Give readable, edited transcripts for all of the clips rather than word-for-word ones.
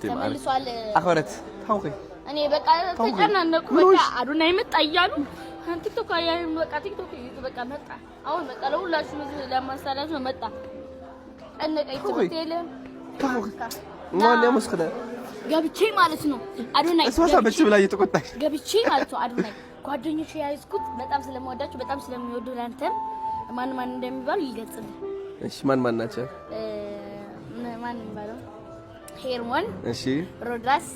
ተመልሷል። አኸረት ታውቂ እኔ በቃ ተጨናነኩ። በቃ አዶናይ መጣ እያሉ ቲክቶክ አያዩ በቃ ቲክቶክ በቃ መጣ። አሁን በቃ ለሁላችሁም ለማሳላችሁ ነው መጣ። ጨነቀኝ። ትምህርት የለም ገብቼ ማለት ነው አዶናይ እሷ ሳበች ብላ እየተቆጣች ገብቼ ማለት ነው አዶናይ ጓደኞቼ ያይዝኩት በጣም ስለምወዳቸው በጣም ስለሚወዱ ለአንተም ማን ማን እንደሚባሉ ይገልጽልህ። እሺ ማን ማን ናቸው? ማን የሚባለው ሄርሞን፣ እሺ ሮዳስ፣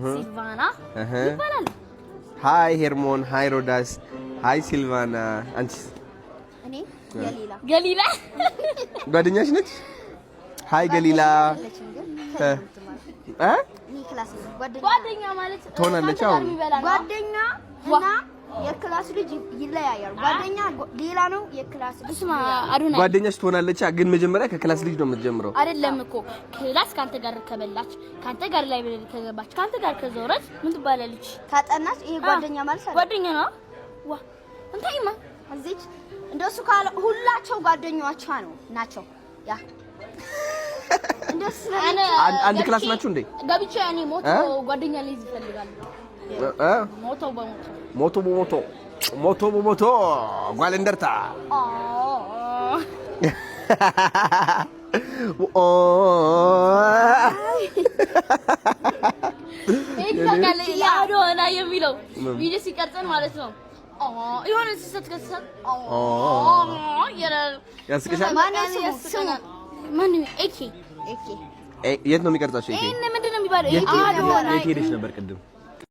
ሲልቫና ይባላል። Hi ሄርሞን፣ hi ሮዳስ፣ hi ሲልቫና። አንቺስ? እኔ ገሊላ። ገሊላ ጓደኛሽ ነች? Hi ገሊላ እ ጓደኛ ማለት ትሆናለች። አሁን ጓደኛ እና የ class ልጅ ይለያያሉ። ጓደኛ ሌላ ነው፣ የ class ልጅ ስማ አዶናይ ጓደኛሽ ትሆናለች። ግን መጀመሪያ ከ class ልጅ ነው የምትጀምረው። አይደለም እኮ class ካንተ ጋር ከበላች፣ ካንተ ጋር ላይ ከገባች፣ ካንተ ጋር ከዞረች ምን ትባላለች? ካጠናች ይሄ ጓደኛ ማለት አይደለም። ጓደኛ ነው። ዋ እንታይማ እዚች እንደሱ ካለ ሁላቸው ጓደኛዎቿ ነው ናቸው። ያ እንደሱ አንድ class ናችሁ እንዴ? ገብቼ እኔ ሞቶ ጓደኛ ልይዝ እፈልጋለሁ። ሞቶ በሞቶ ሞቶ በሞቶ ሞቶ በሞቶ ጓል እንደርታ አዶናይ የሚለው ቪዲዮ ሲቀርጸን ማለት ነው። የሆነ ሲሰት ያስቅሻል። ማነው? ኤኬ የት ነው የሚቀርጻቸው? ምንድን ነው የሚባለው? የት ሄደሽ ነበር ቅድም?